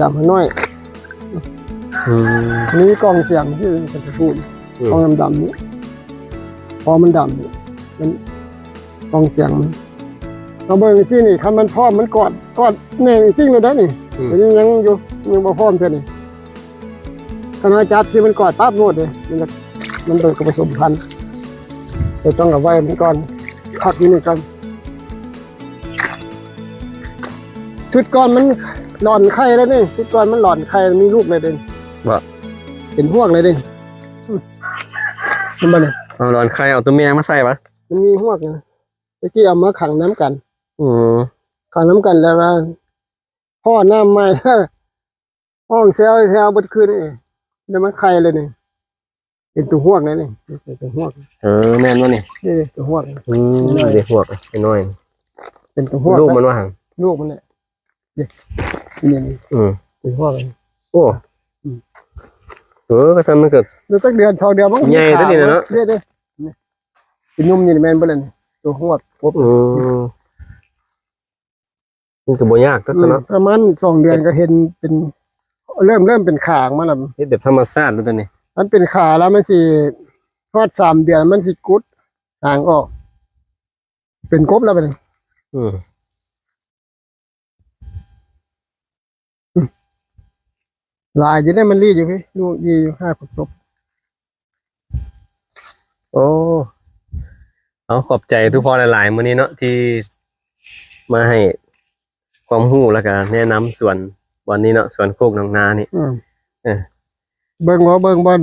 ດຳນ້ອຍ ອືມ ອັນນີ້ມີກ່ອງສຽງທີ່ເປັນຕະປູນ ອືມ ກ່ອງດຳໆນີ້ ພໍມັນດຳນີ້ ມັນກ່ອງສຽງມັນ ມາເບິ່ງຊີ້ນີ້ ຄັນມັນພ້ອມ ມັນກອດ ກອດແໜ້ນຈິງໂລດໄດ໋ນີ້ ອືມ ອັນນີ້ຍັງຢູ່ ຍັງບໍ່ພ້ອມເທື່ອນີ້ ຄັນເຮົາຈັບທີ່ມັນກອດປັບໂລດເດ້ ມັນຈະ ມັນກໍປະສົມພັນ ແຕ່ຕ້ອງເອົາໄວ້ມັນກ່ອນ ພັກຢູ່ນີ້ກ່ອນ. ຊຸດກ່ອນມັນຫຼອນໄຂ່ແລ້ວນີ້ ຊຸດກ່ອນມັນຫຼອນໄຂ່ ມີລູກແລ້ວເດ້ ບໍ່ ເປັນຮວກແລ້ວເດ້ ອືມ ເຫັນບໍ່ນີ້ ເອົາຫຼອນໄຂ່ ເອົາຕົວແມ່ມາໃສ່ຫວາ ມັນມີຮວກນະ ແຕ່ກີ້ເອົາມາຂັງນຳກັນ ອືມ ຂັງນຳກັນແລ້ວວ່າ ພໍ້ນ້ຳໃໝ່ ຮ້ອງແຊວໆເບິດຄືນ ເອີ ແລ້ວມັນໄຂ່ແລ້ວນີ້ ເປັນຕົວຮວກແລ້ວນີ້ ເປັນຕົວຮວກ ເອີ ແມ່ນບໍ່ນີ້ ນີ້ຕົວຮວກ ອືມ ນີ້ຮວກນ້ອຍ ເປັນຕົວຮວກ ລູກມັນວ່າຫັ້ນ ລູກມັນແຫຼະ ນີ້ ນີ້ ອືມ ຕົວຮວກ ໂອ້ ອືມ ເອີ ກໍຊັ້ນມັນກໍ ແລ້ວຈັກເດືອນສອງເດືອນມັນກໍໃຫຍ່ ຂາວ ເດ້ນີ້ນະເນາະ ເດ້ໆ ນີ້ ເປັນໜຸ່ມນີ້ແມ່ນບໍ່ລະນີ້ ຕົວຮວກກົບ ອືມ ມັນກໍບໍ່ຍາກ ອືມ ເນາະ ປະມານສອງເດືອນກໍເຫັນເປັນ ເລີ່ມ ເລີ່ມເປັນຂາອອກມາແລ້ວ ເຮັດແບບທຳມະຊາດແລ້ວຕອນນີ້ ມັນເປັນຂາແລ້ວມັນຊິຮອດສາມເດືອນມັນຊິກຸດຫາງອອກ ເປັນກົບແລ້ວບັດນີ້ ອືມ ຫຼາຍຢູ່ເດ້ ມັນລີ້ຢູ່ພີ້ ລູກລີ້ຢູ່ ຫາກກົບ ໂອ້ ເອົາ ຂອບໃຈທຸກພໍ່ຫຼາຍໆ ມື້ນີ້ເນາະ ທີ່ມາໃຫ້ຄວາມຮູ້ ແລ້ວກະແນະນຳສວນບ່ອນນີ້ເນາະ ສວນໂຄກໜອງນານີ້ ອືມ ເອີ ເບິ່ງ ເບິ່ງບ່ອນ